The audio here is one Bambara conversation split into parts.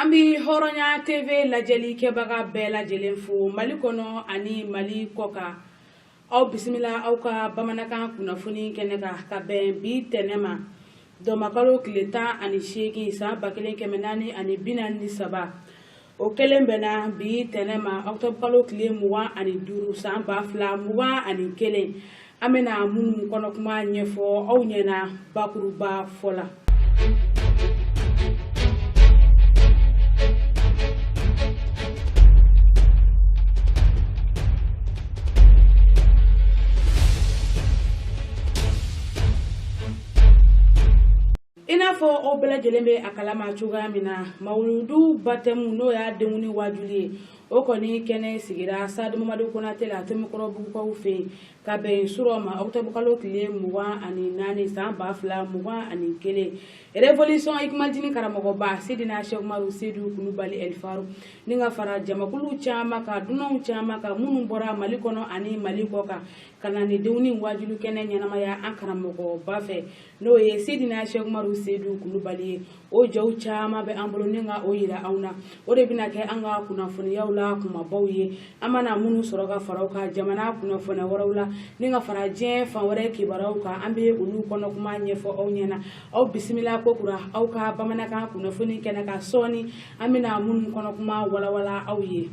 An bɛ Hɔrɔnya TV lajɛli kɛbaga bɛɛ lajɛlen fo Mali kɔnɔ ani Mali kɔkan. Aw bisimila aw ka bamanankan kunnafoni kɛnɛ kan ka bɛn bi tɛnɛ ma dɔmakalo tile 18 san 1443. O kelen bɛnna bi tɛnɛ ma octobre kalo tile 25 san 2021. An bɛna minnu kɔnɔkuma ɲɛfɔ aw ɲɛna bakuruba fɔ la. I n'a fɔ aw bɛɛ lajɛlen bɛ a kalama cogoya min na, mawuludu batɛmu n'o y'a denkundi waajuli ye, o kɔni kɛnɛ sigira Stade Mamadu Konate la Tomikɔrɔbugukaw fɛ yen ka bɛn surɔ ma octobre kalo tile 24 san 2021. Révolution Ikimalidini karamɔgɔba Sidina Sɛki Umaru Sedu Kulubali El Faru ni ka fara jamakulu caman kan, dunanw caman kan minnu bɔra Mali kɔnɔ ani Mali kɔkan ka na ni denkundi waajuli kɛnɛ ɲɛnamaya an karamɔgɔba fɛ. N'o ye Sidina Sɛki Umaru Sedu Kulubali ye. O jaw caman bɛ an bolo ni ka o yira aw na. O de bɛna kɛ an ka kunnafoniyaw la kumabaw ye, an mana minnu sɔrɔ ka fara o kan jamana kunnafoniya wɛrɛw la ni ka fara diɲɛ fan wɛrɛ kibaruyaw kan, an bɛ olu kɔnɔkuma ɲɛfɔ aw ɲɛna. Aw bisimila kokura aw ka bamanankan kunnafoni kɛnɛ kan sɔɔni, an bɛna minnu kɔnɔkuma walawala aw ye.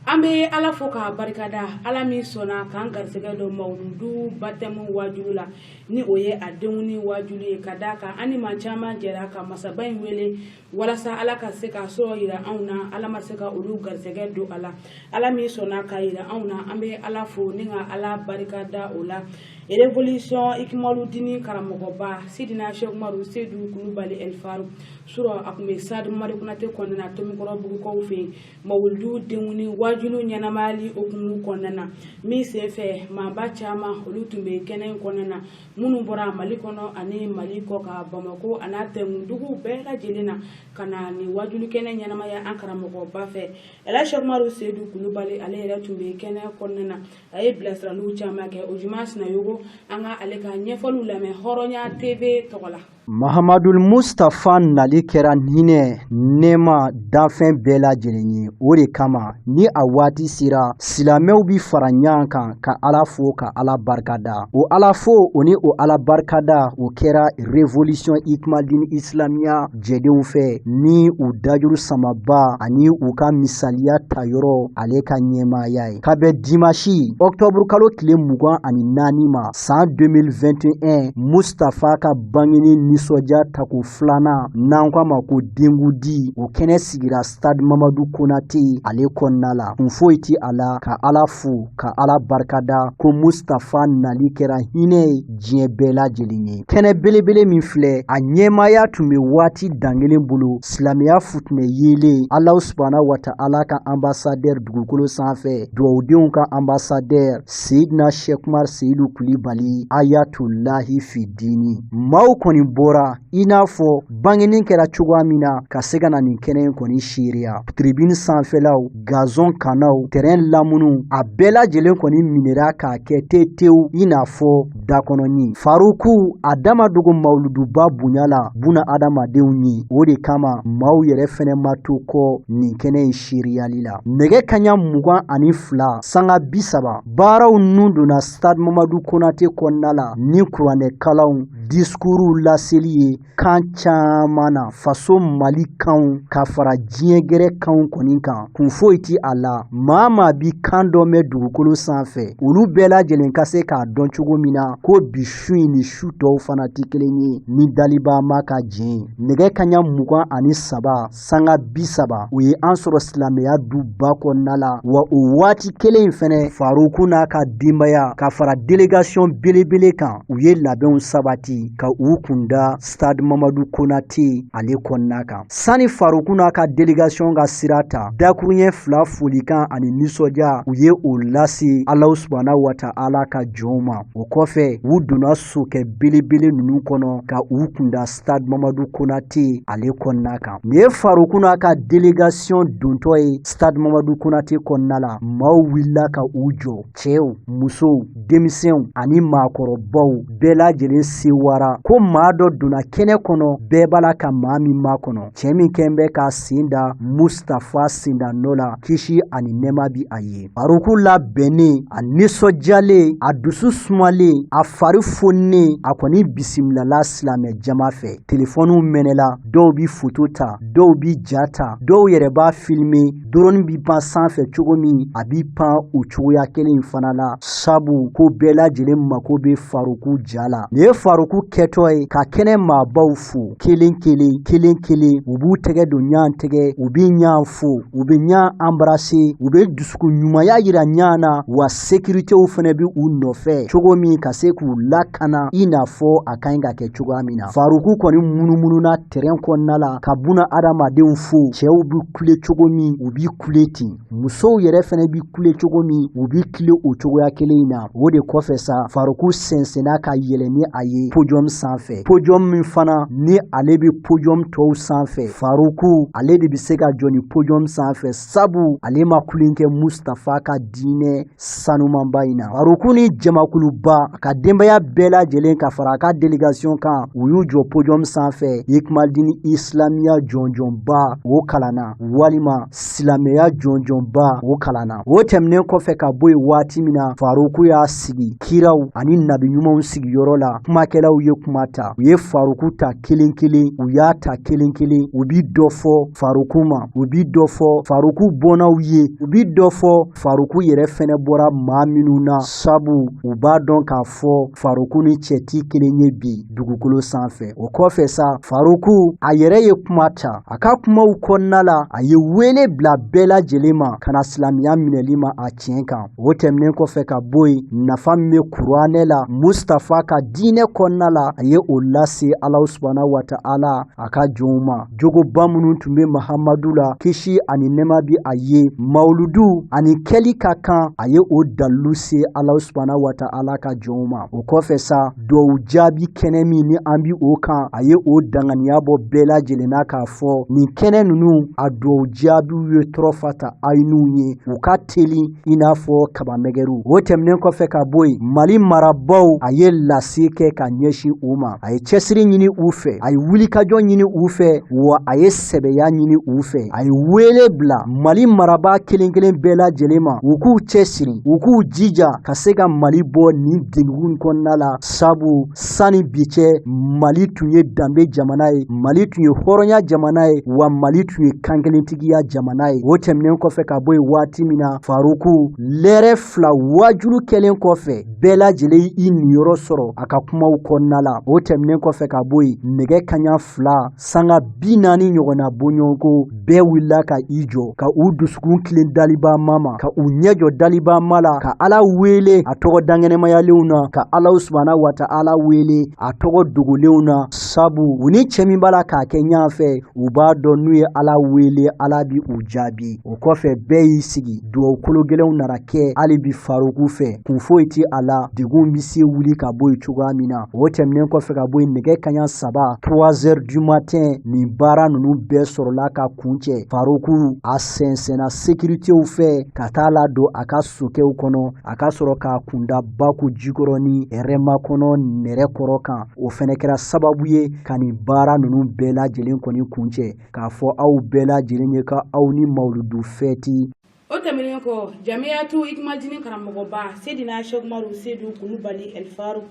An bɛ Ala fo k'a barikada, Ala min sɔnna k'an garisɛgɛ don mawuludu batɛmu waajuli la, ni o ye a denkundi waajuli ye, ka d'a kan an ni maa caman jɛra ka masaba in wele walasa Ala ka se k'a sɔrɔ yira anw na. Ala ma se ka olu garisɛgɛ don a la. Ala min sɔnna k'a yira anw na, an bɛ Ala fo ni ka Ala barika da o la. Révolution Ikimaludini karamɔgɔba Sidina Sɛki Umaru Sedu Kulubali El Faru, surɔ a tun bɛ Stade Mamadu Konate kɔnɔna na Tomikɔrɔbugukaw fɛ yen, mawuludu denkundi waajuli ɲɛnamayali hukumu kɔnɔna na, min senfɛ maaba caman olu tun bɛ kɛnɛ in kɔnɔna na, minnu bɔra Mali kɔnɔ ani Mali kɔkan, Bamakɔ an'a tɛnkunduguw bɛɛ lajɛlen na, ka na nin waajuli kɛnɛ ɲɛnamaya an karamɔgɔba fɛ. Elhaji Sɛki Umaru Sedu Kulubali, ale yɛrɛ tun bɛ kɛnɛ kɔnɔna na, a ye bilasiraliw caman kɛ. Ojuma Sinayogo, an ka ale ka ɲɛfɔliw lamɛn Hɔrɔnya TV tɔgɔ la. Mahamadul Mustafa nali kɛra hinɛ nɛɛma danfɛn bɛɛ lajɛlen ye. O de kama ni a waati sera, silamɛw bi fara ɲɔgɔn kan ka Ala fo, ka Ala barikada. O Ala fo o ni o Ala barikada, o kɛra Révolution Ikimalidini Islamiya jɛdenw fɛ ni u dajuru samaba ani u ka misaliya tayɔrɔ ale ka ɲɛmaaya ye. Ka bɛn dimasi octobre kalo tile 24 ma san 2021, Mustafa ka bangeni nisɔndiya tako filanan, n'an k'a ma ko denkundi, o kɛnɛ sigira Stade Mamadu Konate ale kɔnɔna la. Kun foyi ti a la ka Ala fo, ka Ala barikada ko Mustafa nali kɛra hinɛ ye diɲɛ bɛɛ lajɛlen ye. Kɛnɛ belebele min filɛ, a ɲɛmaaya tun bɛ waati dankelen bolo silamɛya futinɛ yeelen, Alahu subahana wa ta'ala ka ambassadeur dugukolo sanfɛ, dugawudenw ka ambassadeur Seyidina Sɛki Umaru Seyidu Kulibali ayatulahi fi dini. Maaw kɔni bɔra i n'a fɔ bangeni kɛra cogoya min na ka se ka na nin kɛnɛ in kɔni seereya. Tribune sanfɛlaw, gazon kannaw, terrain lamunu, a bɛɛ lajɛlen kɔni minɛra k'a kɛ tetew i n'a fɔ dakɔnɔni. Faruku a dama dogo mawuluduba bonya la buna adamadenw ye. O de kama maaw yɛrɛ fɛnɛ ma to kɔ nin kɛnɛ in seereyali la. Nɛgɛ kaɲa 22 sanga 30, baaraw nun donna Stade Mamadu Konate kɔnɔna la ni kuranɛkalanw, discours laseli ye kan caman na, faso Mali kanw ka fara diɲɛ gɛrɛ kanw kɔni kan. Kun foyi ti a la, maa maa bi kan dɔ mɛn dugukolo sanfɛ, olu bɛɛ lajɛlen ka se k'a dɔn cogo min na ko bi su in ni su tɔw fana tɛ kelen ye ni daliba ma ka jɛn ye. Nɛgɛ kaɲa 23 sanga 30, o ye an sɔrɔ silamɛya duba kɔnɔna la. Wa o waati kelen in fɛnɛ, Faruku n'a ka denbaya ka fara délégation belebele kan, u ye labɛnw sabati ka u kunda kunda Stade Mamadu Konate ale kɔnɔna kan. Sani Faruku n'a ka délégation ka sira ta, dakuruɲɛ fila folikan ani nisɔndiya, u ye o lase Alahu subahana wa taala ka jɔnw ma. O kɔfɛ, u donna sokɛ belebele ninnu kɔnɔ ka u kunda Stade Mamadu Konate ale kɔnɔna kan. Nin ye Faruku n'a ka délégation dontɔ ye Stade Mamadu Konate kɔnɔna la, maaw wulila ka u jɔ, cɛw, musow, denmisɛnw ani maakɔrɔbaw bɛɛ lajɛlen sewara ko maa dɔ donna kɛnɛ kɔnɔ, bɛɛ b'a la ka maa min makɔnɔ, cɛ min kɛn bɛ k'a sen da Mustafa senda nɔ la, kisi ani nɛɛma bi a ye. Faruku labɛnnen, a nisɔndiyalen, a dusu sumalen, a fari foninen, a kɔni bisimilala silamɛ jama fɛ. Telefɔniw mɛnɛla, dɔw bi foto ta, dɔw bi ja ta, dɔw yɛrɛ b'a filime. Drone bi pan sanfɛ cogo min, a bi pan o cogoya kelen in fana la, sabu ko bɛɛ lajɛlen mako bɛ Faruku ja la. Nin ye Faruku kɛtɔ ye ka kɛnɛ maabaw fo kelen kelen kelen kelen. U b'u tɛgɛ don ɲɔgɔn tɛgɛ, u bɛ ɲɔgɔn fo, u bɛ ɲɔgɔn embrasser, u bɛ dusukun ɲumanya yira ɲɔgɔn na, wa sécuritéw fana bɛ u nɔfɛ cogo min ka se k'u lakana i n'a fɔ a ka ɲi ka kɛ cogoya min na. Faruku kɔni munumununa terrain kɔnɔna la ka buna adamadenw fo. Cɛw bɛ kule cogo min, u bi kule ten, musow yɛrɛ fɛnɛ bi kule cogo min, u bi kule o cogoya kelen in na. O de kɔfɛ sa, Faruku sɛnsɛnna ka yɛlɛ ni a ye podium sanfɛ, podium min fana ni ale bɛ podium tɔw sanfɛ. Faruku ale de bɛ se ka jɔ ni podium sanfɛ, sabu ale ma kulen kɛ Mustafa ka diinɛ sanumanba in na. Faruku ni jamakuluba, a ka denbaya bɛɛ lajɛlen ka fara a ka délégation kan, u y'u jɔ podium sanfɛ. Ikimalidini islamiya jɔnjɔnba o kalanna, walima silamɛya jɔnjɔnba o kalanna. O tɛmɛnen kɔfɛ ka bɔ yen waati min na, Faruku y'a sigi kiraw ani nabi ɲumanw sigiyɔrɔ la. Kumakɛlaw ye kuma ta, u ye Faruku ta kelen kelen, u y'a ta kelen kelen, u bi dɔ fɔ Faruku ma, u bi dɔ fɔ Faruku bɔnnaw ye, u bi dɔ fɔ Faruku yɛrɛ fɛnɛ bɔra maa minnu na, sabu u b'a dɔn k'a fɔ Faruku ni cɛ ti kelen ye bi dugukolo sanfɛ. O kɔfɛ sa, Faruku a yɛrɛ ye kuma ta. A ka kumaw kɔnɔna la, a ye wele bila bɛɛ lajɛlen ma ka na silamɛya minɛli ma a tiɲɛ kan. O tɛmɛnen kɔfɛ ka bɔ yen, nafa min bɛ kuranɛ la Mustafa ka diinɛ kɔnɔna la, a ye o lase Alahu subahana wa taala a ka jɔnw ma. Jogoba minnu tun bɛ Mahamadu la, kisi ani nɛɛma bi a ye, mawuludu ani kɛli ka kan, a ye o dalilu se Alahu subahana wa taala ka jɔnw ma. O kɔfɛ sa, duwawu jaabi kɛnɛ min ni an bi o kan, a ye o danganiya bɔ bɛɛ lajɛlen na k'a fɔ nin kɛnɛ ninnu a duwawu jaabiw ye tɔrɔfata ayinuw ye, u ka teli i n'a fɔ kabamɛgɛriw. O tɛmɛnen kɔfɛ ka bɔ yen, Mali marabaaw, a ye lase kɛ ka ɲɛsin u ma. A ye cɛsiri ɲini u fɛ, a ye wulikajɔ ɲini u fɛ, wa a ye sɛbɛya ɲini u fɛ. A ye wele bila Mali marabaa kelen kelen bɛɛ lajɛlen ma, u k'u cɛsiri, u k'u jija ka se ka Mali bɔ nin degun kɔnɔna la, sabu sani bi cɛ, Mali tun ye danbe jamana ye, Mali tun ye hɔrɔnya jamana ye, wa Mali tun ye kankelentigiya jamana ye. O tɛmɛnen kɔfɛ ka bɔ yen waati min na, Faruku lɛrɛ 2 waajulu kɛlen kɔfɛ, bɛɛ lajɛlen y'i niyɔrɔ sɔrɔ a ka kumaw kɔnɔna la. O tɛmɛnen kɔfɛ ka bɔ yen, nɛgɛ kaɲa 2 sanga 40 ɲɔgɔnna bɔɲɔgɔnko, bɛɛ wulila ka i jɔ ka u dusukun tilen daliba ma ma, ka u ɲɛ jɔ daliba ma la, ka Ala wele a tɔgɔ dankɛnɛmayalenw na, ka Ala subahana wa taala wele a tɔgɔ dogolenw na, sabu u ni cɛ min b'a la k'a kɛ ɲɔgɔn fɛ, u b'a dɔn n'u ye Ala wele, Ala bi u jaabi. O kɔfɛ, bɛɛ y'i sigi. Duwawu kolo gɛlɛnw nana kɛ hali bi Faruku fɛ, kun foyi tɛ a la, degun bɛ se wuli ka bɔ yen cogoya min na. O tɛmɛnen kɔfɛ ka bɔ yen, nɛgɛ kaɲa 3, 3 heures du matin, nin baara ninnu bɛɛ sɔrɔla ka kuncɛ. Faruku a sɛnsɛnna sécuritéw fɛ ka taa ladon a ka sokɛw kɔnɔ, a ka sɔrɔ k'a kunda Bako Jikɔrɔni hɛrɛmakɔnɔ nɛrɛkɔrɔ kan. O fɛnɛ kɛra sababu ye ka nin baara ninnu bɛɛ lajɛlen kɔni kuncɛ, k'a fɔ aw bɛɛ lajɛlen ye ka aw ni mawuludu fɛti. O tɛmɛnen kɔ, Jamiyatu Ikimalidini karamɔgɔba Sedina Sɛkumaru Sedu Kulubali Ɛlifaru,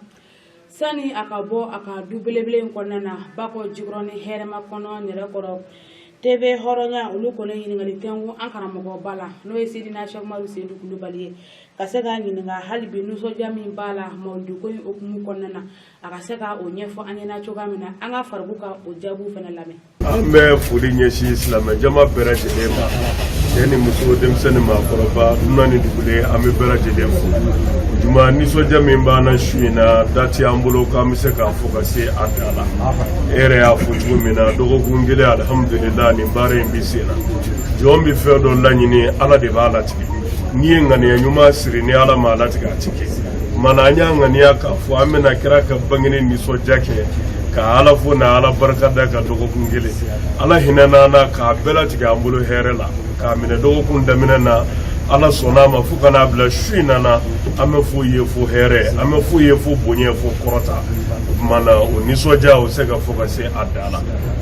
sani a ka bɔ a ka du belebele in kɔnɔna na Bakɔ Jikɔrɔni hɛrɛma kɔnɔ nɛrɛkɔrɔ, TV Hɔrɔnya olu kɔni ɲininkali tɛnku an karamɔgɔba la, n'o ye Sedina Sɛkumaru Sedu Kulubali ye, ka se k'a ɲininka hali bi nisɔndiya min b'a la mawuludu ko in hukumu kɔnɔna na, a ka se ka o ɲɛfɔ an ɲɛna cogoya min na. An ka Faruku ka o jaabiw fana lamɛn. An bɛ foli ɲɛsin silamɛ jama bɛɛ lajɛlen ma. Cɛ ni muso, denmisɛn ni maakɔrɔba, dunan ni dugulen, an bɛ bɛɛ lajɛlen fo. Juma nisɔndiya min b'an na su in na, da tɛ an bolo k'an bɛ se k'a fɔ ka se a da la. E yɛrɛ y'a fɔ cogo min na, dɔgɔkun kelen, alihamudulila, nin baara in bɛ sen na. Jɔn bɛ fɛn dɔ laɲini, Ala de b'a latigɛ. N'i ye ŋaniya ɲuman siri, ni Ala m'a latigɛ, a ti kɛ. Mana an y'a ŋaniya k'a fɔ an bɛna kira ka bangeni nisɔndiya kɛ, ka Ala fo na Ala barika da ka dɔgɔkun kelen, Ala hinɛna na k'a bɛɛ latigɛ an bolo hɛrɛ la, k'a minɛ dɔgɔkun daminɛ na. Ala sɔnna a ma fo ka n'a bila su in nana. An bɛ fo ye fo hɛrɛ, an bɛ fo ye fo bonya, fo kɔrɔta. O tuma na, o nisɔndiya, o se ka fɔ ka se a da la.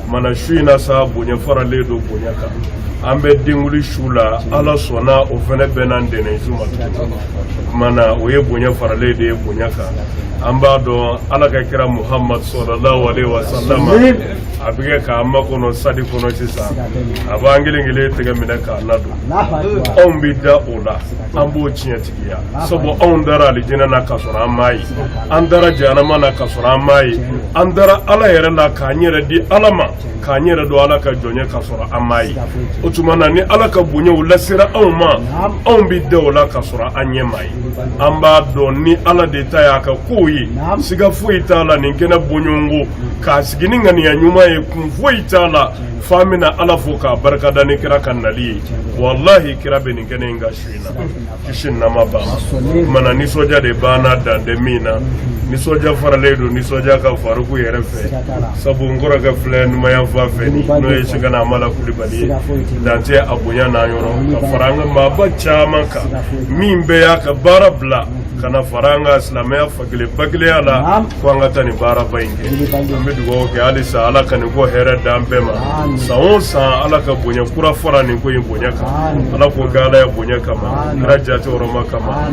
Mana su in na sa, bonya faralen don bonya kan. An bɛ denwuli su la, Ala sɔnna, o fana bɛnna ntɛnɛn su ma. O tuma na, o ye bonya faralen de ye bonya kan. An b'a dɔn, Ala ka kira Muhammad sallallahu alaihi wasallam, a bɛ kɛ k'an makɔnɔ sadi kɔnɔ sisan. A b'an kelen kelen tɛgɛ minɛ k'a ladon. Anw bɛ da o la, an b'o tiɲɛtigiya, sabu anw dara alijinɛ na k'a sɔrɔ an m'a ye, an dara jahanama na k'a sɔrɔ an m'a ye, an dara Ala yɛrɛ la k'an yɛrɛ di Ala ma, k'an yɛrɛ don Ala ka jɔn ye k'a sɔrɔ an m'a ye. O tuma na, ni Ala ka bonyaw lasera anw ma, anw bɛ da o la k'a sɔrɔ an ɲɛ m'a ye. An b'a dɔn ni Ala de ta y'a ka kow ye, siga foyi t'a la. Nin kɛnɛ bɔɲɔgɔnko k'a sigi ni ŋaniya ɲuman ye, kun foyi t'a la f'an bɛna Ala fo k'a barikada ni kira ka nali ye. Walahi, kira bɛ nin kɛnɛ in ka su in na, kisi nama ban. Mana nisɔndiya de banna, dan tɛ min na. Nisɔndiya faralen don nisɔndiya ka Faruku yɛrɛ fɛ, sabu n kɔrɔkɛ filɛ numayanfan fɛ nin, n'o ye Sekana Amala Kulibali ye. Dan tɛ a bonya n'an yɔrɔ, ka fara an ka maaba caman kan min bɛɛ y'a ka baara bila ka na fara an ka silamɛya fakelen bakelenya la, ko an ka taa nin baaraba in kɛ. An bɛ dugawu kɛ halisa, Ala ka nin ko hɛrɛ d'an bɛɛ ma. San o san, Ala ka bonya kura fara nin ko in bonya kan. Ala k'o kɛ Ala ya bonya kama, kira jate hɔrɔma kama,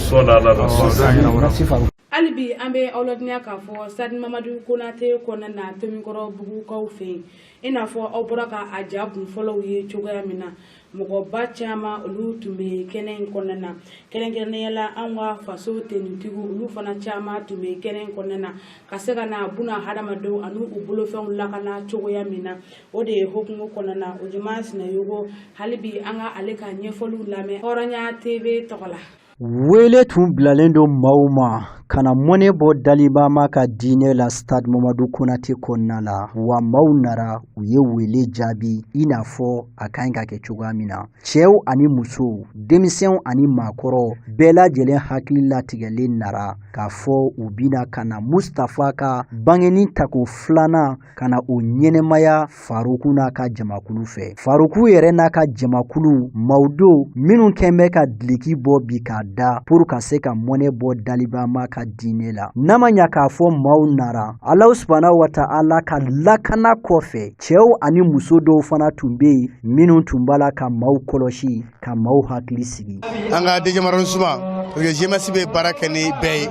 sɔla Ala la. Hali bi an bɛ aw ladɔnniya k'a fɔ Stade Mamadu Konate kɔnɔna na, Tomikɔrɔ Bugukaw fɛ yen, i n'a fɔ aw bɔra ka a ja kun fɔlɔw ye cogoya min na, mɔgɔba caman olu tun bɛ kɛnɛ in kɔnɔna na. Kɛrɛnkɛrɛnnenya la, an ka faso tenitigiw, olu fana caman tun bɛ kɛnɛ in kɔnɔna na, ka se ka na buna hadamadenw ani u bolofɛnw lakana cogoya min na. O de ye hokumu kɔnɔna na. O jama Sinayogo, hali bi an ka ale ka ɲɛfɔliw lamɛn Hɔrɔnya TV tɔgɔ la. Wele tun bilalen don maaw ma ka na mɔnɛ bɔ Dalibama ka diinɛ la Stade Mamadu Konate kɔnɔna la. Wa maaw nara, u ye wele jaabi i n'a fɔ a ka ɲi ka kɛ cogoya min na. Cɛw ani musow, denmisɛnw ani maakɔrɔ, bɛɛ lajɛlen hakili latigɛlen nara k'a fɔ u bɛna ka na Mustafa ka bangeni tako filanan, ka na o ɲɛnɛmaya Faruku n'a ka jamakulu fɛ. Faruku yɛrɛ n'a ka jamakulu maaw don minnu kɛn bɛ ka diliki bɔ bi k'a da pour ka se ka mɔnɛ bɔ Dalibama ka diinɛ la. N'a ma ɲa k'a fɔ maaw nara, Alahu subahana wa ta'ala ka lakana kɔfɛ, cɛw ani muso dɔw fana tun bɛ yen minnu tun b'a la ka maaw kɔlɔsi, ka maaw hakili sigi. An ka deuxième arrondissement, parce que GMS bɛ baara kɛ ni bɛɛ ye.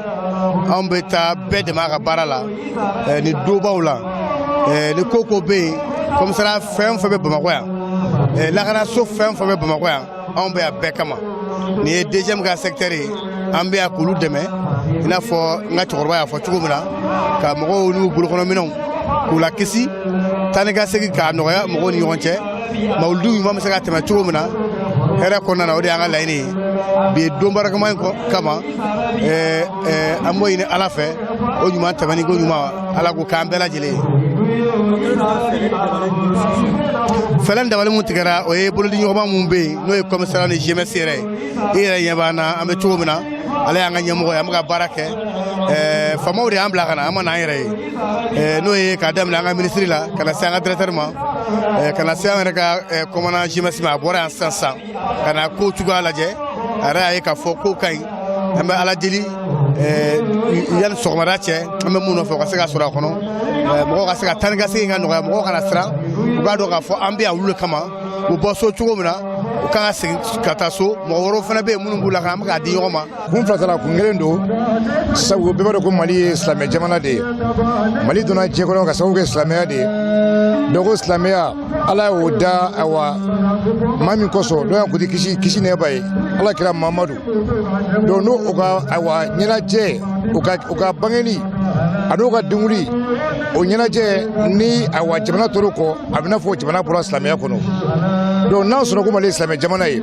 Anw bɛ taa bɛɛ dɛmɛ a ka baara la ni dobaw la, ni ko ko bɛ yen, commissariat fɛn o fɛn bɛ Bamakɔ yan, lakanaso fɛn o fɛn bɛ Bamakɔ yan, anw bɛ yan bɛɛ kama. Nin ye deuxième ka secteur ye, an bɛ yan k'olu dɛmɛ, i n'a fɔ n ka cɛkɔrɔba y'a fɔ cogo min na, ka mɔgɔw n'u bolokɔnɔminɛnw k'u lakisi, taa ni ka segin k'a nɔgɔya mɔgɔw ni ɲɔgɔn cɛ, mawuludu ɲuman bɛ se ka tɛmɛ cogo min na hɛrɛ kɔnɔna na. O de y'an ka laɲini ye bi ye don barakama in kama. An b'o ɲini Ala fɛ, o ɲuman tɛmɛni ko ɲuman, Ala k'o k'an bɛɛ lajɛlen ye. Fɛlɛ dabali mun tigɛra, o ye bolodiɲɔgɔnma mun bɛ yen, n'o ye commissariat ni GMS yɛrɛ ye. I yɛrɛ ɲɛ b'an na, an bɛ cogo min na, ale y'an ka ɲɛmɔgɔ ye, an bɛ ka baara kɛ. Faamaw de y'an bila ka na, an ma n'an yɛrɛ ye, n'o ye k'a daminɛ an ka minisiri la ka na se an ka directeur ma, ka na se an yɛrɛ ka commandant GMS ma. A bɔra yan sisan sisan ka na ko cogoya lajɛ. A yɛrɛ y'a ye k'a fɔ ko ka ɲi. An bɛ Ala deli, yanni sɔgɔmada cɛ, an bɛ mun nɔfɛ, o ka se ka sɔrɔ a kɔnɔ, mɔgɔw ka se ka taa ni ka segin ka nɔgɔya, mɔgɔw kana siran, u k'a dɔn k'a fɔ an bɛ yan olu de kama. U bɔ so cogo min na, u kan ka segin ka taa so. Mɔgɔ wɛrɛw fana bɛ yen minnu b'u la, an bɛ k'a di ɲɔgɔn ma. Kun fila t'a la, kun kelen don, sabu bɛɛ b'a dɔn ko Mali ye silamɛ jamana de ye. Mali donna diɲɛ kɔnɔ ka sababu kɛ silamɛya de ye. Donc ko silamɛya, Ala y'o da, ayiwa, maa min kosɔn n'o y'an kuntigi kisi, kisi nɛɛba ye, Ala kira Mamadu. Donc n'o o ka, ayiwa, ɲɛnajɛ, o ka bangeni a n'o ka denwuli, o ɲɛnajɛ ni, ayiwa, jamana tor'o kɔ, a bɛ n'a fɔ jamana bɔra silamɛya kɔnɔ. Donc n'a sɔrɔ ko Mali ye silamɛ jamana ye,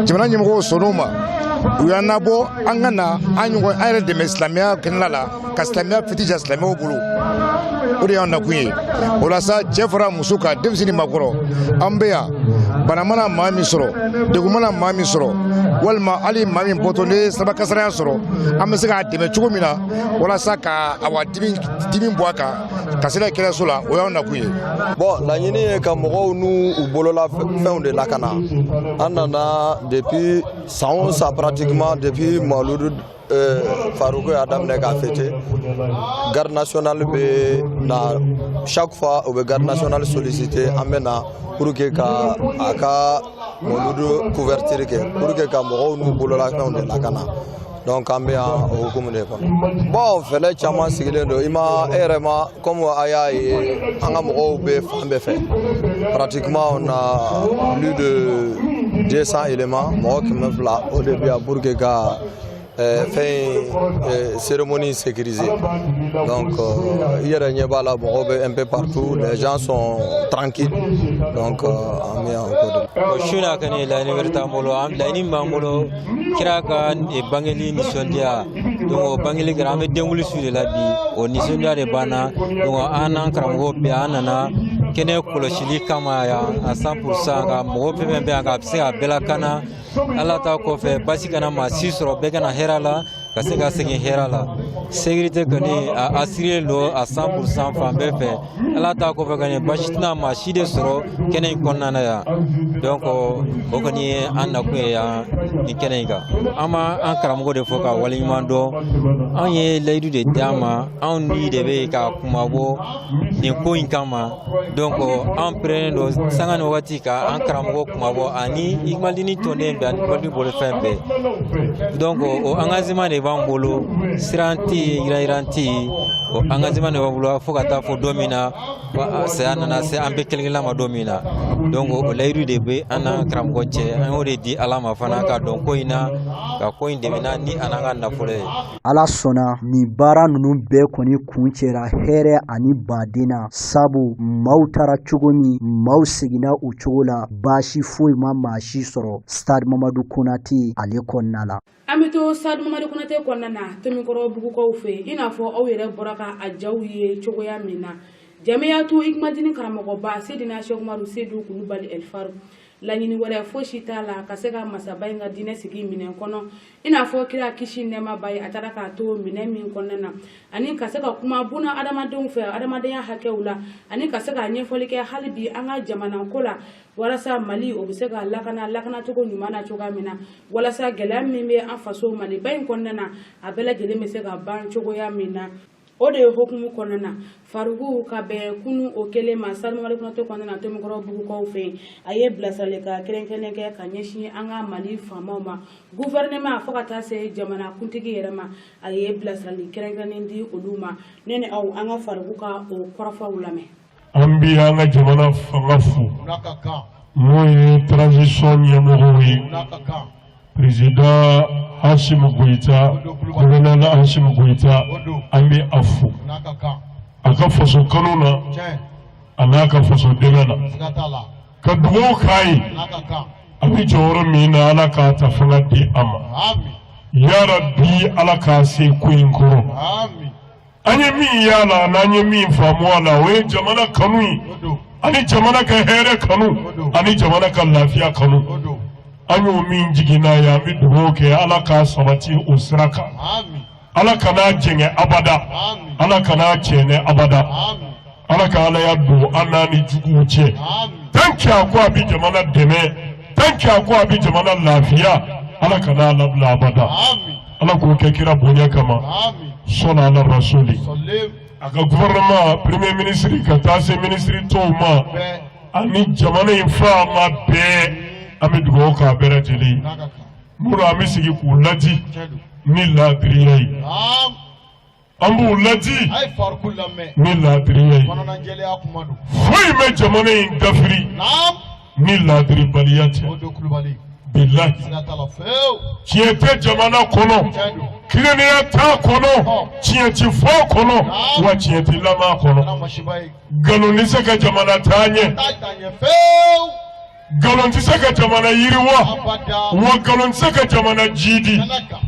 jamana ɲɛmɔgɔw sɔnn'o ma, u y'an nabɔ an ka na an ɲɔgɔn an yɛrɛ dɛmɛ silamɛya kɛnɛla la, ka silamɛya fiti ja silamɛw bolo. O de y'an nakun ye. O la sa, cɛ fara muso kan, denmisɛnnin, maakɔrɔ, an bɛ yan. Bana mana maa min sɔrɔ, degun mana maa min sɔrɔ, walima hali maa min bɔtɔ ne ye siraba kasaraya sɔrɔ, an bɛ se k'a dɛmɛ cogo min na walasa ka awa dimi dimi bɔ a kan ka se n'a ye kɛnɛyaso la, o y'an nakun ye. Bon, laɲini ye ka mɔgɔw n'u u bolola fɛnw de lakana. An nana depuis san o san, pratiquement depuis Mauludu Faruku y'a daminɛ k'a fêter, garde nationale bɛ na. Chaque fois u bɛ garde nationale solliciter, an bɛ na pour que ka a ka Mawuludu couverture kɛ, pour que ka mɔgɔw n'u bolola fɛnw de lakana. Donc an bɛ yan o hukumu de kɔnɔ. Bon, fɛlɛ caman sigilen don. I ma e yɛrɛ ma, comme a y'a ye, an ka mɔgɔw bɛ fan bɛɛ fɛ. Pratiquement on a plus de 200 éléments, mɔgɔ 200, o de bɛ yan pour que ka fɛn cérémonie sécurisée. Donc i yɛrɛ ɲɛ b'a la, mɔgɔw bɛ un peu partout, les gens sont tranquilles. Donc an bɛ yan o ko de la. Bon, su na kɔni, laɲini wɛrɛ t'an bolo. An laɲini min b'an bolo, kira ka bangeli nisɔndiya. Donc o bangeli kɛra, an bɛ denwuli su de la bi, o nisɔndiya de b'an na. Donc an n'an karamɔgɔw bɛɛ, an nana kɛnɛ kɔlɔsili kama yan à 100%, ka mɔgɔ fɛn fɛn bɛ yan, ka se ka bɛɛ lakana. Ala ta kɔfɛ, basi kana maa si sɔrɔ, bɛɛ kana hɛrɛ la, ka se ka segin hɛrɛ la. Sécurité kɔni a assuré don à 100% fan bɛɛ fɛ. Ala ta kɔfɛ kɔni, basi tɛna maa si de sɔrɔ kɛnɛ in kɔnɔna na yan. Donc o kɔni ye an nakun ye yan nin kɛnɛ in kan. An b'an an karamɔgɔ de fɔ ka waleɲuman dɔn. Anw ye layidu de di an ma, anw ni de bɛ ka kumabɔ nin ko in kama. Donc an pɛrɛnnen don sanga ni wagati ka an karamɔgɔ kumabɔ ani Ikimalidini tɔnden bɛɛ ani Ikimalidini bolofɛn bɛɛ. Donc o engagement de b'an bolo, siran tɛ yen, yiran tɛ yen. O engagement de b'an bolo fo ka taa fɔ don min na saya nana se an bɛɛ kelen kelenna ma don min na. Donc o layidu de bɛ an n'an karamɔgɔ cɛ, an y'o de di Ala ma fana ka dɔn ko in na, ka ko in dɛmɛ ni a n'an ka nafolo ye. Ala sɔnna, nin baara ninnu bɛɛ kɔni kun cɛra hɛrɛ ani baden na, sabu maaw taara cogo min, maaw seginna o cogo la. Baasi foyi ma maa si sɔrɔ stade Mamadu Konate ale kɔnɔna la. An bɛ to stade Mamadu Konate kɔnɔna na, Tomikɔrɔ bugukaw fɛ yen. I n'a fɔ aw yɛrɛ bɔra ka a jaw ye cogoya min na, Jamiyatu Ikimadini karamɔgɔba Sedina Sɛkumaru Sedu Kulubali Ɛlifaru, laɲini wɛrɛ fosi t'a la ka se ka masaba in ka diinɛ sigi minɛn kɔnɔ, i n'a fɔ kira kisi nɛɛma ye a taara k'a to minɛn min kɔnɔna na, ani ka se ka kuma buna adamadenw fɛ adamadenya hakɛw la, ani ka se ka ɲɛfɔli kɛ hali bi an ka jamana ko la, walasa Mali o bɛ se ka lakana lakanacogo ɲuman na cogoya min na, walasa gɛlɛya min bɛ an faso Maliba in kɔnɔna na, a bɛɛ lajɛlen bɛ se ka ban cogoya min na. O de ye hukumu kɔnɔna na, Faruku ka bɛn kunu o kelen ma stade Mamadu Konate kɔnɔna na, Tomikɔrɔ bugukaw fɛ yen, a ye bilasiralikan kɛrɛnkɛrɛnnen kɛ ka ɲɛsin an ka Mali faamaw ma, gouvernement fo ka taa se jamana kuntigi yɛrɛ ma. A ye bilasirali kɛrɛnkɛrɛnnen di olu ma. Ne ni aw, an ka Faruku ka o kɔrɔfɔw lamɛn. An bi an ka jamana fanga fo, n'o ye transition ɲɛmɔgɔw ye, président Assimi Goïta, colonel Assimi Goïta. An bɛ a fo a ka faso kanu na, a n'a ka faso dɛmɛ na, ka dugawu k'a ye. A bɛ jɔyɔrɔ min na, Ala k'a ta fanga di a ma. Yarabi, Ala k'a se ko in kɔrɔ. An ye min y'a la, n'an ye min faamu a la, o ye jamana kanu ye, ani jamana ka hɛrɛ kanu, ani jamana ka lafiya kanu. An y'o min jigin n'a ye, an bɛ dugawu kɛ, Ala k'a sabati o sira kan. Ala kan'a jɛngɛ abada, Ala kan'a cɛnɛ abada. Ala ka Ala ya don an n'a ni juguw cɛ. Tant que a ko a bɛ jamana dɛmɛ, tant que a ko a bɛ jamana lafiya, Ala kan'a labila abada. Ala k'o kɛ kira bonya kama, sɔnni ala rasuli. A ka gouvernement, premier ministre ka taa se ministre tɔw ma, ani jamana in faama bɛɛ, an bɛ dugawu k'a bɛɛ lajɛlen ye. Minnu an bɛ sigi k'u ladi ni laadiriya ye, an b'u ladi ni laadiriya ye. Foyi bɛ jamana in dafiri ni laadiribaliya tɛ. Bilahi, tiɲɛ tɛ jamana kɔnɔ, tilennenya t'a kɔnɔ, tiɲɛ ti fɔ a kɔnɔ, wa tiɲɛ ti lamɛn a kɔnɔ. Nkalon tɛ se ka jamana taa ɲɛ. Nkalon tɛ se ka jamana yiriwa, wa nkalon tɛ se ka jamana jiidi.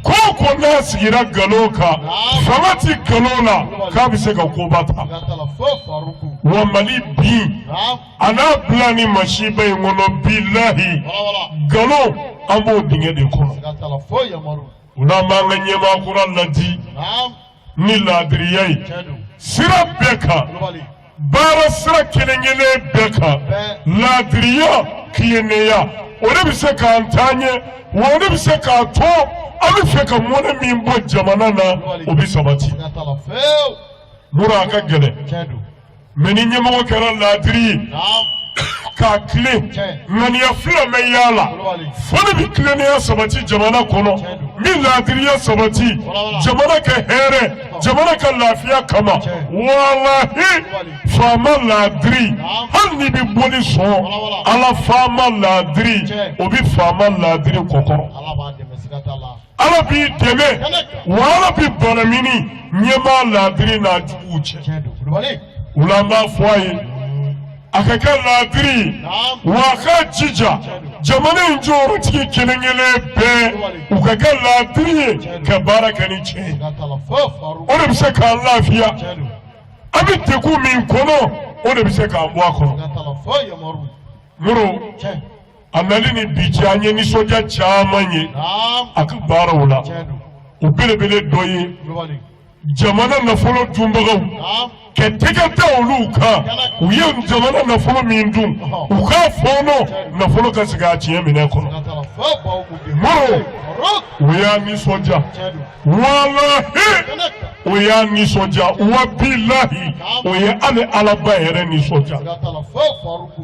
Ko o ko n'a sigira nkalon kan, fanga tɛ nkalon na k'a bɛ se ka koba ta. Wa Mali bin a n'a bila ni masiba in kɔnɔ, bilahi nkalon, an b'o dingɛ de kɔnɔ. O la an b'an ka ɲɛmaa kura ladi ni laadiriya ye sira bɛɛ kan, baara sira kelen kelen bɛɛ kan. Laadiriya, tilennenya, o de bɛ se k'an taa ɲɛ, wa o de bɛ se k'a to an bɛ fɛ ka mɔnɛ min bɔ jamana na, o bɛ sabati. Mura, a ka gɛlɛn, mais ni ɲɛmɔgɔ kɛra laadiri ye k'a tilen, ŋaniya fila ma y'a la, fo ne bɛ tilennenya sabati jamana kɔnɔ, n bɛ laadiriya sabati jamana ka hɛrɛ, jamana ka lafiya kama. Walahi, faama laadiri, hali n'i bɛ boli sɔn ala, faama laadiri, o bɛ faama laadiri kɔkɔrɔ. Ala b'i dɛmɛ, wa ala bɛ banamini ɲɛmaa laadiri n'a juguw cɛ. O la an b'a fɔ a ye, a ka kɛ laadiri ye, wa a ka jija jamana in jɔyɔrɔtigi kelen kelen bɛɛ, u ka kɛ laadiri ye ka baara kɛ ni tiɲɛ ye. O de bɛ se k'an lafiya. An bɛ degun min kɔnɔ, o de bɛ se k'an bɔ a kɔnɔ. Moro, a nali ni bi cɛ, an ye nisɔndiya caman ye a ka baaraw la. O belebele dɔ ye jamana nafolo dunbagaw ka tɛgɛ da olu kan. U ye jamana nafolo min dun, u k'a fɔɔnɔ, nafolo ka segin a tiɲɛ minɛ kɔnɔ. Moro, o y'a nisɔndiya, walahi, o y'a nisɔndiya, wa bilahi, o ye hali alaba yɛrɛ nisɔndiya.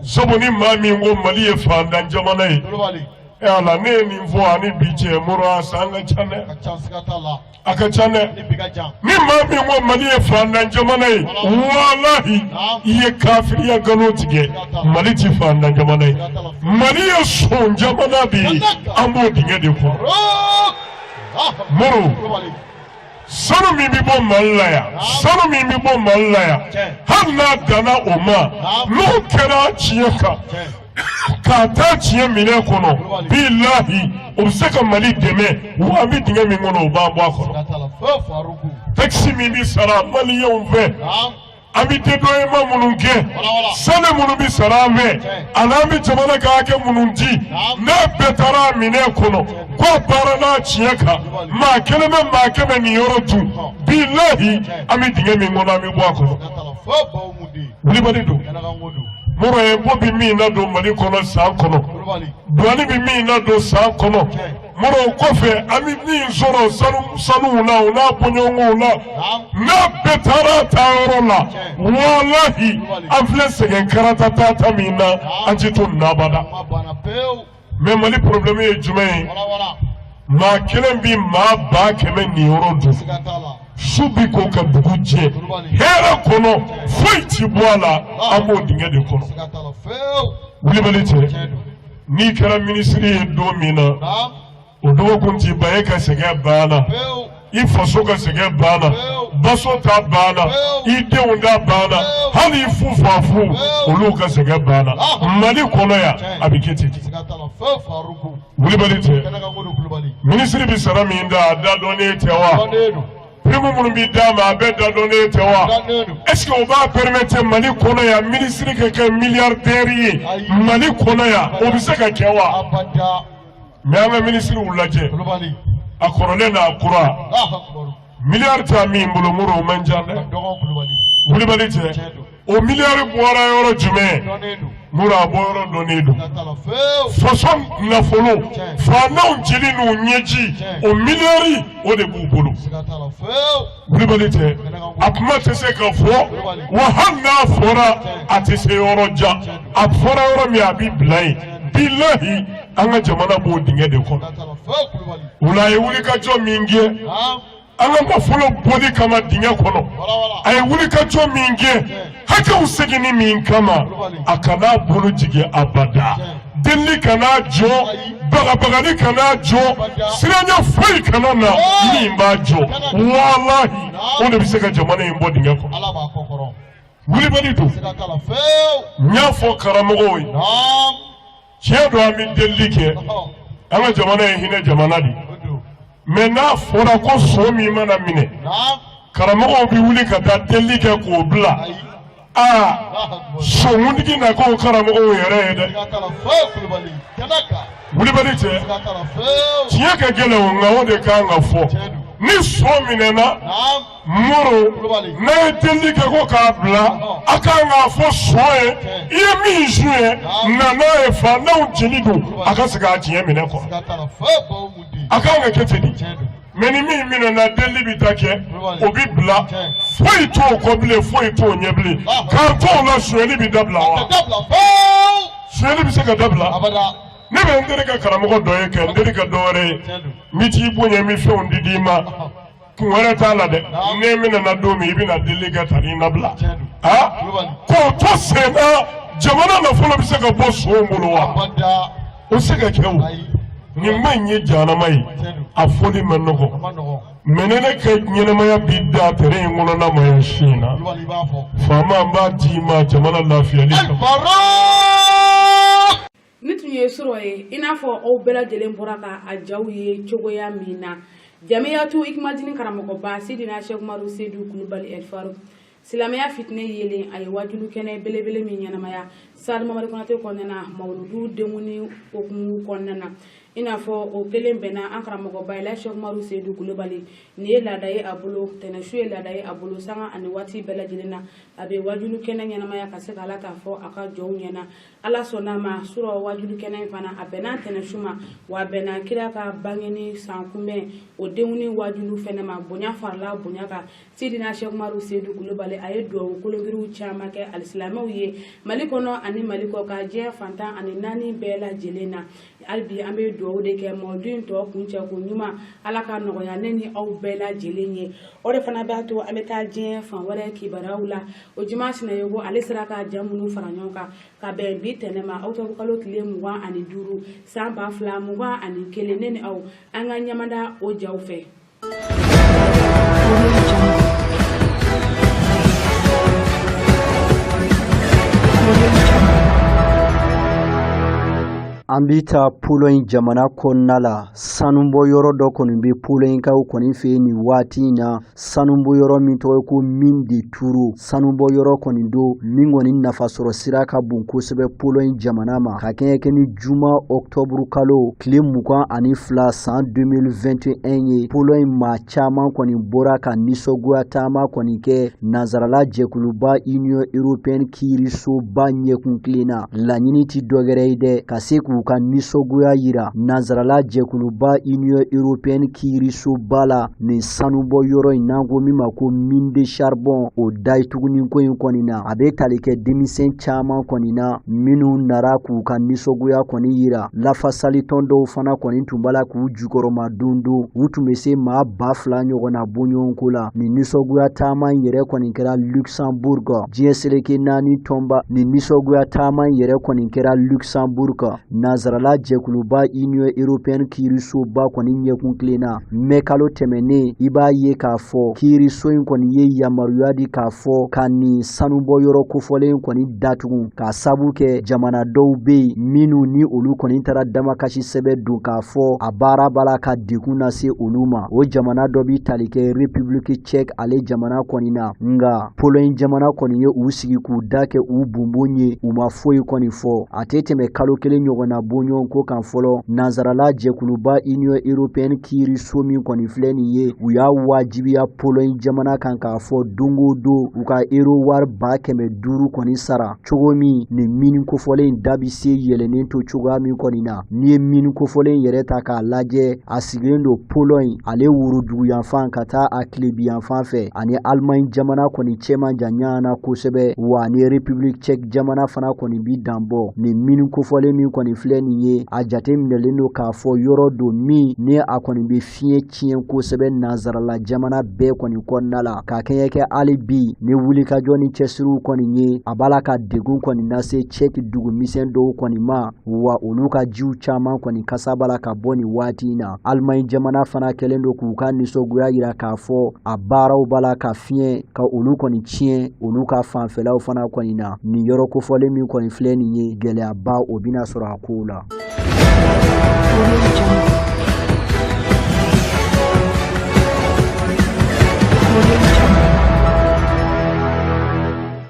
Sabu ni maa min ko Mali ye fantan jamana ye, e ala, ne ye nin fɔ ani bi cɛ, Moro, a san ka ca dɛ, a ka ca dɛ. Ni maa min ko Mali ye fantan jamana ye, walahi, i ye kafiriya nkalon tigɛ. Mali ti fantan jamana ye, Mali ye son jamana de ye. An b'o dingɛ de kɔnɔ. Moro, sanu min bɛ bɔ Mali la yan, sanu min bɛ bɔ Mali la yan, hali n'a danna o ma, n'o kɛra tiɲɛ kan k'a taa tiɲɛ minɛ kɔnɔ, bilahi, o bɛ se ka Mali dɛmɛ. Wa an bɛ dingɛ min kɔnɔ, o b'an bɔ a kɔnɔ. Taxe min bɛ sara maliyɛnw fɛ, an bɛ dédouanement minnu kɛ, sanu minnu bɛ sara an fɛ, ani an bɛ jamana ka hakɛ minnu di, n'a bɛɛ taara a minɛ kɔnɔ k'a baara n'a tiɲɛ kan, maa kelen bɛ maa 100 nin yɔrɔ dun, bilahi, an bɛ dingɛ min kɔnɔ, an bɛ bɔ a kɔnɔ. Wulibali don. Moro ye bɔ bɛ min na don Mali kɔnɔ san kɔnɔ, douane bɛ min na don san kɔnɔ, Moro, o kɔfɛ an bɛ min sɔrɔ sanu sanuw la, o n'a bɔɲɔgɔnw la, n'a bɛɛ taara a taayɔrɔ la, walahi, an filɛ sɛgɛn karata taata min na, an ti to nin na abada. Mais Mali problème ye jumɛn ye? Maa kelen bi maa 100 000 nin yɔrɔ dun, su bi ko ka dugu jɛ hɛrɛ kɔnɔ, foyi ti bɔ a la. An b'o dingɛ de kɔnɔ. Wulibali cɛ, n'i kɛra minisiri ye don min na, o dɔgɔkun ti ban, e ka sɛgɛn banna, i faso ka sɛgɛn banna, baso ta banna, i denw ta banna, hali i fu fa fu olu ka sɛgɛn banna. Mali kɔnɔ yan, a bɛ kɛ ten de. Wulibali tɛ, minisiri bɛ sara min da, a da dɔnnen tɛ wa? Prime minnu bɛ d'a ma, a bɛɛ da dɔnnen tɛ wa? Est ce que o b'a permettre Mali kɔnɔ yan, minisiri ka kɛ milliardaire ye Mali kɔnɔ yan? O bɛ se ka kɛ wa? Mais an ka minisiriw lajɛ, a kɔrɔlen n'a kura, miliyari t'a min bolo. Moro, o man ca dɛ. Wulibali tɛ, o miliyari bɔra yɔrɔ jumɛn? Moro, a bɔ yɔrɔ dɔnnen don. Faso nafolo, faamaw jeli n'u ɲɛji, o miliyari, o de b'u bolo. Wulibali tɛ, a kuma tɛ se ka fɔ, wa hali n'a fɔra, a tɛ se yɔrɔ jan. A fɔra yɔrɔ min, a bɛ bila yen. Bilahi, an ka jamana b'o dingɛ de kɔnɔ. O la a ye wulikajɔ min kɛ an ka nafolo bɔli kama dingɛ kɔnɔ, a ye wulikajɔ min kɛ hakɛw seginni min kama, a kan'a bolo jigin abada. Delili kan'a jɔ, bagabagali kan'a jɔ, siranya foyi kana na min b'a jɔ. Walahi, o de bɛ se ka jamana in bɔ dingɛ kɔnɔ. Wulibali don. N y'a fɔ karamɔgɔw ye. Tiɲɛ don, an bɛ delili kɛ, an ka jamana ye hinɛ jamana de ye, mais n'a fɔra ko son min mana minɛ, karamɔgɔw bɛ wuli ka taa delili kɛ k'o bila, aa, sonkuntigi na k'o karamɔgɔw yɛrɛ ye dɛ. Wulibali cɛ, tiɲɛ ka gɛlɛn o, nka o de kan ka fɔ. Ni son minɛna, Moro, n'a ye delili kɛ ko k'a bila, a kan k'a fɔ son ye, i ye min suɲɛ, na n'a ye, faantanw jeli don, a ka segin a tiɲɛ minɛ kɔ. A kan ka kɛ ten de. Mais ni min minɛna, delili bɛ taa kɛ, o bɛ bila, foyi t'o kɔ bilen, foyi t'o ɲɛ bilen. K'an t'o la, sonyɛli bɛ dabila wa? Sonyɛli bɛ se ka dabila? Ne bɛ n terikɛ karamɔgɔ dɔ ye, kɛ n terikɛ dɔ wɛrɛ ye, n bɛ t'i bonya, n bɛ fɛnw di d'i ma, kun wɛrɛ t'a la dɛ. Ne minɛna don min, i bɛna delili kɛ tan, n'i nabila aa, k'o to sen na, jamana nafolo bɛ se ka bɔ son bolo wa? O se ka kɛ o. Nin ma in ye jahanama ye, a fɔli ma nɔgɔ, mais ni ne ka ɲɛnamaya bi da tere in kɔnɔna ma yan su in na, faama, n b'a d'i ma jamana lafiyali kama. Nin tun ye sɔrɔ ye, i n'a fɔ aw bɛɛ lajɛlen bɔra ka a jaw ye cogoya min na. Jamiyatu Ikimadini karamɔgɔba Sidina Sɛkumaru Sedu Kulubali El Faruk, silamɛya fitinɛ yelen, a ye wajulu kɛnɛ belebele min ɲɛnamaya Stade Mamadu Konate kɔnɔna na, mawuludu denkundi hukumu kɔnɔna na, i n'a fɔ o kelen bɛnna an karamɔgɔba Elaji Sɛkumaru Sedu Kulubali. Nin ye laada ye a bolo, tɛnɛsu ye laada ye a bolo, sanga ani waati bɛɛ lajɛlen na a bɛ wajulu kɛnɛ ɲɛnamaya ka se ka Ala ta fɔ a ka jɔnw ɲɛna. Ala sɔnna a ma, surɔ wajulu kɛnɛ in fana, a bɛnna tɛnɛsu ma, wa a bɛnna kira ka bangeni san kunbɛn o denkundi wajulu fɛnɛ ma. Bonya farala bonya kan. Sidina Sɛkumaru Sedu Kulubali, a ye dugawu kologiriw caman kɛ alisilamɛw ye Mali kɔnɔ ani Mali kɔkan, diɲɛ fan 14 bɛɛ lajɛlen na. Hali bi an bɛ dugawu de kɛ, mawuludu in tɔ kuncɛ ko ɲuman, Ala ka nɔgɔya ne ni aw bɛɛ lajɛlen ye. O de fana b'a to an bɛ taa diɲɛ fan wɛrɛ kibaruyaw la. O Juma Sinayogo, ale sera ka ja minnu fara ɲɔgɔn kan ka bɛn bi tɛnɛ ma, octobre kalo tile 25 san 2021, ne ni aw, an ka ɲamada o jaw fɛ. An bɛ taa Pologne jamana kɔnɔna la. Sanubɔ yɔrɔ dɔ kɔni bɛ Polognekaw kɔni fɛ yen nin waati in na, sanubɔ yɔrɔ min tɔgɔ ye ko mine de Turow. Sanubɔ yɔrɔ kɔni don min kɔni nafasɔrɔ sira ka bon kosɛbɛ Pologne jamana ma. Ka kɛɲɛ kɛ ni juma octobre kalo tile 22 san 2021 ye, Pologne maa caman kɔni bɔra ka nisɔngoya taama kɔni kɛ nansarala jɛkuluba Union européenne kiirisoba ɲɛkun kelen na. Laɲini tɛ dɔwɛrɛ ye dɛ, ka se k'u ka nisɔngoya yira nansarala jɛkuluba Union européenne kiirisoba la nin sanubɔ yɔrɔ in n'an ko min ma ko mine de charbon, o dayituguni ko in kɔni na. A bɛ tali kɛ denmisɛn caman kɔni na minnu nara k'u ka nisɔngoya kɔni yira. Lafasalitɔn dɔw fana kɔni tun b'a la k'u jukɔrɔma dondon, u tun bɛ se maa 2000 ɲɔgɔnna bɔɲɔgɔnko la. Nin nisɔngoya taama in yɛrɛ kɔni kɛra Luxembourg diɲɛ seleke naani tɔnba. Nin nisɔngoya taama in yɛrɛ kɔni kɛra Luxembourg nansarala jɛkuluba Union européenne kiirisoba kɔni ɲɛkun kelen na mɛ kalo tɛmɛnen. I b'a ye k'a fɔ kiiriso in kɔni ye yamaruya di k'a fɔ ka nin sanubɔ yɔrɔ kofɔlen kɔni datugu, k'a sabu kɛ jamana dɔw bɛ yen minnu ni olu kɔni taara damakasi sɛbɛn don k'a fɔ a baara b'a la ka degun lase olu ma. O jamana dɔ bɛ tali kɛ République tchèque ale jamana kɔni na. Nka Pologne jamana kɔni ye u sigi k'u da kɛ u bunbun ye, u ma foyi kɔni fɔ. A tɛ tɛmɛ kalo kelen ɲɔgɔnna bɔɲɔgɔnko kan fɔlɔ, nansarala jɛkuluba Union européenne kiiriso min kɔni filɛ nin ye, u y'a wajibiya Pologne jamana kan k'a fɔ don o don u ka euro wari 500,000 kɔni sara, cogo min nin mine kofɔlen in da bɛ se yɛlɛnnen to cogoya min kɔni na. N'i ye mine kofɔlen yɛrɛ ta k'a lajɛ, a sigilen don Pologne ale woroduguyanfan ka taa a tilebiyanfan fɛ, ani Allemagne jamana kɔni cɛ man jan ɲɔgɔn na kosɛbɛ, wa ni République tchèque jamana fana kɔni bi dan bɔ. Nin mine kofɔlen min kɔni filɛ nin ye, a jateminɛlen don k'a fɔ yɔrɔ don min ni a kɔni bɛ fiɲɛ tiɲɛ kosɛbɛ nansarala jamana bɛɛ kɔni kɔnɔna la. Ka kɛɲɛ kɛ hali bi ni wulikajɔ ni cɛsiriw kɔni ye, a b'a la ka degun kɔni lase tchèque dugumisɛn dɔw kɔni ma, wa olu ka jiw caman kɔni kasa b'a la ka bɔ nin waati in na. Allemagne jamana fana kɛlen don k'u ka nisɔngoya yira k'a fɔ a baaraw b'a la ka fiɲɛ ka olu kɔni tiɲɛ olu ka fanfɛlaw fana kɔni na. Nin yɔrɔ kofɔlen min kɔni filɛ nin ye, gɛlɛyaba o bɛna sɔrɔ a ko. kow la.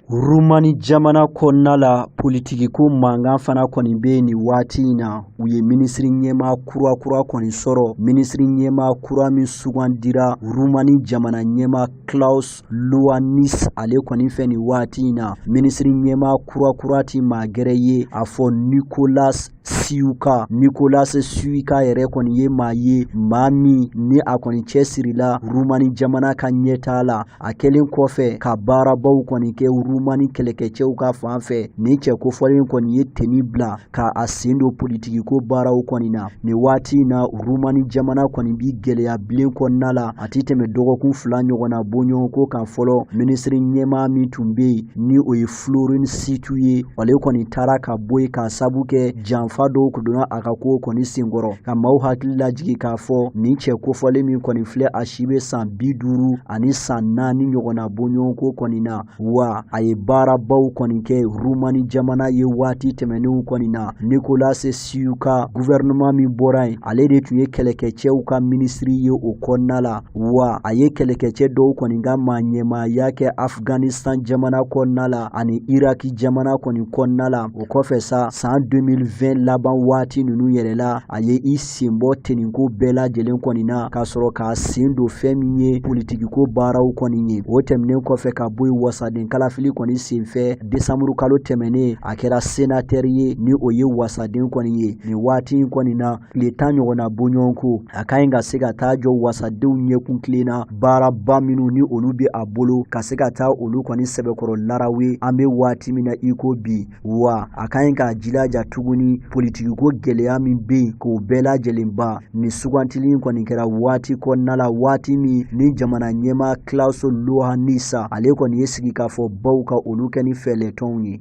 Rumani jamana kɔnɔna la, politikiko mankan fana kɔni bɛ yen nin waati in na. U ye minisiri ɲɛmaa kura kura kɔni sɔrɔ, minisiri ɲɛmaa kura min sugandira Rumani jamana ɲɛmaa Klaus Iohannis ale kɔni fɛ nin waati in na. Minisiri ɲɛmaa kura kura ti maa gɛrɛ ye a fɔ Nicolas Ciuca. Nicolas Ciuca yɛrɛ kɔni ye maa ye, maa min ni a kɔni cɛsirila Rumani jamana ka ɲɛtaa la. A kɛlen kɔfɛ ka baarabaw kɔni kɛ Rumani kɛlɛkɛcɛw ka fan fɛ, nin cɛ kofɔlen kɔni ye teni bila ka a sen don politikiko baaraw kɔni na. Nin waati in na, Rumani jamana kɔni bi gɛlɛya bilen kɔnɔna la. A tɛ tɛmɛ dɔgɔkun 2 ɲɔgɔnna bɔɲɔgɔnko kan fɔlɔ. Minisiri ɲɛmaa min tun bɛ yen, ni o ye Florin Cîțu ye, ale kɔni taara ka bɔ yen k'a sabu kɛ janfa dɔw donna a ka ko kɔni senkɔrɔ. Ka maaw hakili lajigin k'a fɔ nin cɛ kofɔlen min kɔni filɛ, a si bɛ san 54 ɲɔgɔnna bɔɲɔgɔnko kɔni na, wa a ye baarabaw kɔni kɛ Rumani jamana ye waati tɛmɛnenw kɔni na. Nicolas Ciuca gouvernement min bɔra yen, ale de tun ye kɛlɛkɛcɛw ka minisiri ye o kɔnɔna la, wa a ye kɛlɛkɛcɛ dɔw kɔni ka maa ɲɛmaaya kɛ Afghanistan jamana kɔnɔna la ani Iraki jamana kɔni kɔnɔna la. O kɔfɛ sa, san 2020 laban waati ninnu yɛrɛ la, a ye i sen bɔ teniko bɛɛ lajɛlen kɔni na ka sɔrɔ k'a sen don fɛn min ye politikiko baaraw kɔni ye. O tɛmɛnen kɔfɛ ka bɔ yen, wasaden kalafili kɔni senfɛ desanburu kalo tɛmɛnen, a kɛra senatɛri ye, ni o ye wasaden kɔni ye. Nin waati in kɔni na, tile 10 ɲɔgɔnna bɔɲɔgɔnko, a ka ɲi ka se ka taa jɔ wasadenw ɲɛkun tilen na, baaraba minnu ni olu bɛ a bolo ka se ka taa olu kɔni sɛbɛkɔrɔ larawe an bɛ waati min na i ko bi. Wa a ka ɲi k'a jilaja tuguni politikiko gɛlɛya min bɛ yen k'o bɛɛ lajɛlen ban. Nin sugantili in kɔni kɛra waati kɔnɔna la, waati min ni jamana ɲɛmaa Klaus Iohannis ale kɔni ye sigikafɔbaw ka olu kɛ ni fɛɛlɛtɔnw ye.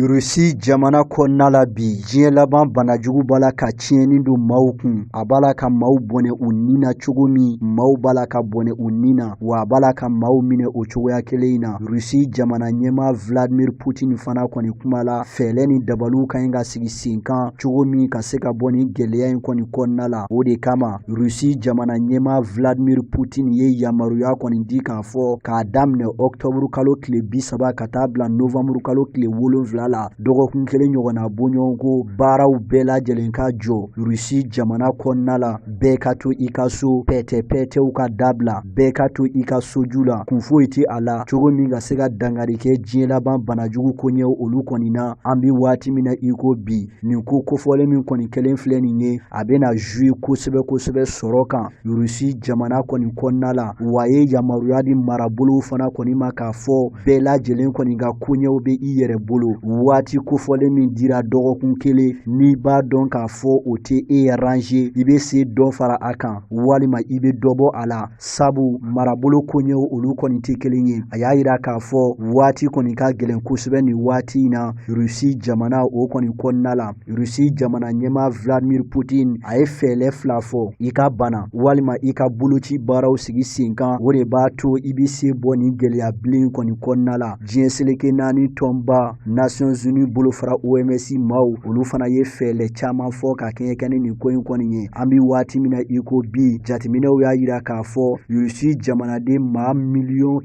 Rusi jamana kɔnɔna la bi, diɲɛ laban banajugu b'a la ka tiɲɛni don maaw kun. A b'a la ka maaw bɔnɛ u ni na cogo min, maaw b'a la ka bɔnɛ u ni na, wa a b'a la ka maaw minɛ o cogoya kelen in na. Rusi jamana ɲɛmaa Vladimir Putin fana kɔni kuma la, fɛɛrɛ ni dabaliw ka ɲi ka sigi sen kan cogo min ka se ka bɔ nin gɛlɛya in kɔni kɔnɔna la. O de kama Rusi jamana ɲɛmaa Vladimir Putin ye yamaruya kɔni di k'a fɔ k'a daminɛ ɔkutɔburu kalo tile 30 ka taa bila novanburu kalo tile 7 la, dɔgɔkun kelen ɲɔgɔnna bɔɲɔgɔnko baaraw bɛɛ lajɛlen ka jɔ Rusi jamana kɔnɔna la. Bɛɛ ka to i ka so, pɛtɛ-pɛtɛw ka dabila, bɛɛ ka to i ka soju la, kun foyi tɛ a la cogo min ka se ka dankari kɛ diɲɛ laban banajugu koɲɛw olu kɔni na. An bɛ waati min na i ko bi, nin ko kofɔlen min kɔni kɛlen filɛ nin ye, a bɛna jouer kosɛbɛ kosɛbɛ sɔrɔ kan Rusi jamana kɔni kɔnɔna la. Wa a ye yamaruya di marabolow fana kɔni ma k'a fɔ bɛɛ lajɛlen kɔni ka koɲɛw bɛ i yɛrɛ bolo. Waati kofɔlen min dira dɔgɔkun kelen, n'i b'a dɔn k'a fɔ o tɛ e arranger, i bɛ se dɔ fara a kan walima i bɛ dɔ bɔ a la, sabu marabolo koɲɛw olu kɔni tɛ kelen ye. A y'a yira k'a fɔ waati kɔni ka gɛlɛn kosɛbɛ nin waati in na Rusi jamana o kɔni kɔnɔna la. Rusi jamana ɲɛmaa Vladimir Putin a ye fɛɛrɛ fila fɔ: i ka bana walima i ka boloci baaraw sigi sen kan, o de b'a to i bɛ se bɔ nin gɛlɛya bilen kɔni kɔnɔna la. Diɲɛ seleke naani tɔnba Nations Unies bolofara OMS maaw, olu fana ye fɛɛrɛ caman fɔ ka kɛɲɛ kɛ ni nin ko in kɔni ye. An bɛ waati min na i ko bi, jateminɛw y'a yira k'a fɔ Rusi jamanaden maa 144 miliyɔn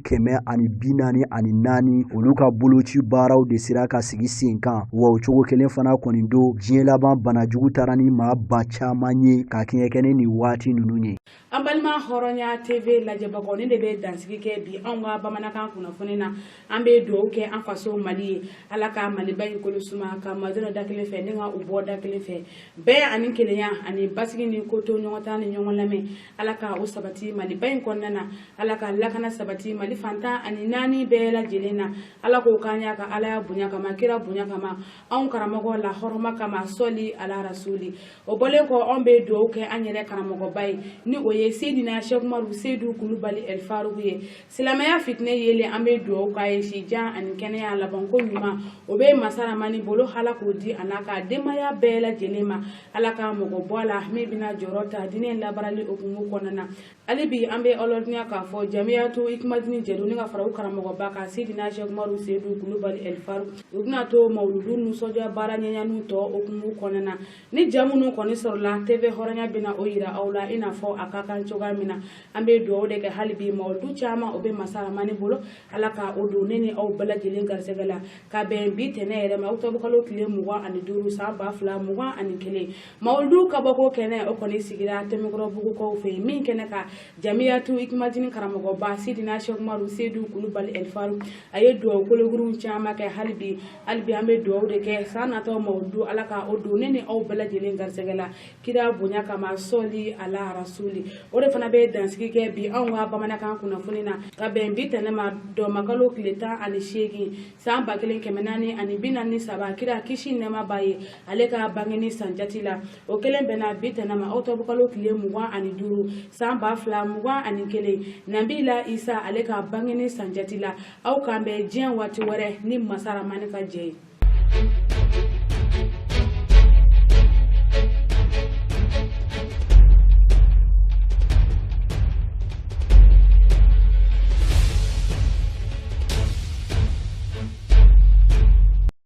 olu ka boloci baaraw de sera ka sigi sen kan. Wa o cogo kelen fana kɔni don, diɲɛ laban banajugu taara ni maa ba caman ye ka kɛɲɛ kɛ ni nin waati ninnu ye. An balima Hɔrɔnya TV lajɛbagaw, nin de bɛ dansigi kɛ bi anw ka bamanankan kunnafoni na. An bɛ dugawu kɛ an faso Mali ye, Ala ka Maliba in kolo suma, ka maaw da kelen fɛ ni ka u bɔ da kelen fɛ, bɛn ani kelenya ani basigi ni ko to ɲɔgɔn ta ni ɲɔgɔn lamɛn, Ala ka o sabati Maliba in kɔnɔna na. Ala ka lakana sabati Mali fan 14 bɛɛ lajɛlen na. Ala k'o k'an y'a ka Alaya bonya kama, kira bonya kama, anw karamɔgɔ la hɔrɔma kama, sɔli ala rasuli. O bɔlen kɔ, anw bɛ dugawu kɛ an yɛrɛ karamɔgɔba ye, ni o ye Seydina Sɛkumaru Seyidu Kulubali El Faruku ye, silamɛya fitinɛ yelen. An bɛ dugawu k'a ye si jan ani kɛnɛya labanko ɲuman. O O bɛ masa Ramani bolo, Ala k'o di a n'a ka denbaya bɛɛ lajɛlen ma. Ala ka mɔgɔ bɔ a la min bɛna jɔyɔrɔ ta diinɛ labaarali hukumu kɔnɔna na. Hali bi an bɛ aw ladɔnniya k'a fɔ Jamiyatu Ikumadini jɛdu ni ka fara u karamɔgɔba kan, Sidina Sɛki Umaru Seyidu Kulubali Ɛlifaru, u bɛna to mawuludu nisɔndiya baara ɲɛɲaniw tɔ hukumu kɔnɔna na. Ni ja minnu kɔni sɔrɔla, TV Hɔrɔnya bɛna o yira aw la i n'a fɔ a ka kan cogoya min na. An bɛ dugawu de kɛ hali bi, mawuludu caman o bɛ masa Ramani bolo, Ala ka o don ne ni aw bɛɛ lajɛlen garisɛgɛ la, ka bɛn bi tɛnɛ yɛrɛ ma, ɔkutɔburukalo tile 25 san 2021. Mawuludu kabako kɛnɛ o kɔni sigira Tɛmɛkɔrɔbugukaw fɛ yen min kɛnɛ kan, Jamiyatu Ikumadini karamɔgɔba Sidina Sɛki Umaru Seyidu Kulubali Ɛlifaru, a ye dugawu kologirinw caman kɛ. Hali bi, hali bi an bɛ dugawu de kɛ san natɔ mawuludu, Ala ka o don ne ni aw bɛɛ lajɛlen garisɛgɛ la kira bonya kama, sɔli ala rasuli. O de fana bɛ dansigi kɛ bi anw ka bamanankan kunnafoni na, ka bɛn bi tɛnɛ ma, dɔmakalo tile 18 san 1443, kira kisi nɛɛma b'a ye, ale ka bangeni san jati la. O kelen bɛnna bi tɛnɛ ma, ɔkutɔburukalo tile 25 san 2021, Nabila Isa ale ka bangeni san jati la. Aw k'an bɛn diɲɛ waati wɛrɛ ni masa Ramani ka jɛ ye.